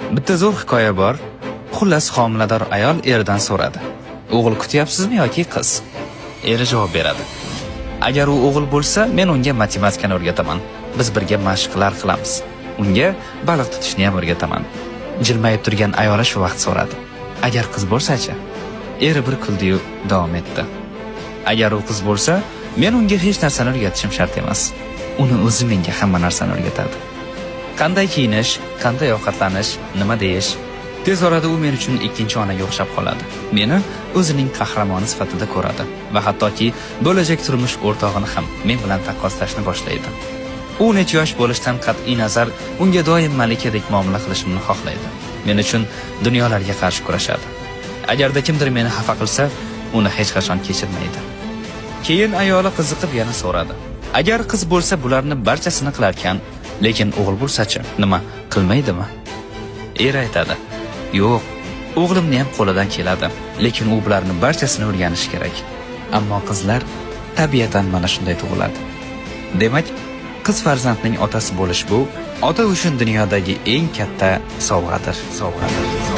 Bitta zo'r hikoya bor. Xullas, homilador ayol eridan so'radi: "O'g'il kutyapsizmi yoki qiz?" Eri javob beradi: "Agar u o'g'il bo'lsa, men unga matematikani o'rgataman. Biz birga mashqlar qilamiz. Unga baliq tutishni ham o'rgataman." Jilmayib turgan ayoli shu vaqt so'radi: "Agar qiz bo'lsa-chi?" Eri bir kuldi-yu davom etdi: "Agar u qiz bo'lsa, men unga hech narsani o'rgatishim shart emas. Uni o'zi menga hamma narsani o'rgatadi. Qanday kiyinish, qanday ovqatlanish, nima deyish. Tez orada u men uchun ikkinchi onaga o'xshab qoladi. Meni o'zining qahramoni sifatida ko'radi va hattoki bo'lajak turmush o'rtog'ini ham men bilan taqqoslashni boshlaydi. U necha yosh bo'lishidan qat'iy nazar unga doim malikadek muomala qilishimni xohlaydi. Men uchun dunyolarga qarshi kurashadi. Agarda kimdir meni xafa qilsa, uni hech qachon kechirmaydi." Keyin ayoli qiziqib yana so'radi: "Agar qiz bo'lsa, bularni barchasini qilarkan, lekin o'g'il bo'lsa-chi, nima qilmaydimi?" Er aytadi: "Yo'q, o'g'limni ham qo'lidan keladi, lekin u bularni barchasini o'rganishi kerak. Ammo qizlar tabiatan mana shunday tug'iladi." Demak, qiz farzandning otasi bo'lish bu ota uchun dunyodagi eng katta sovg'adir, sovg'adir.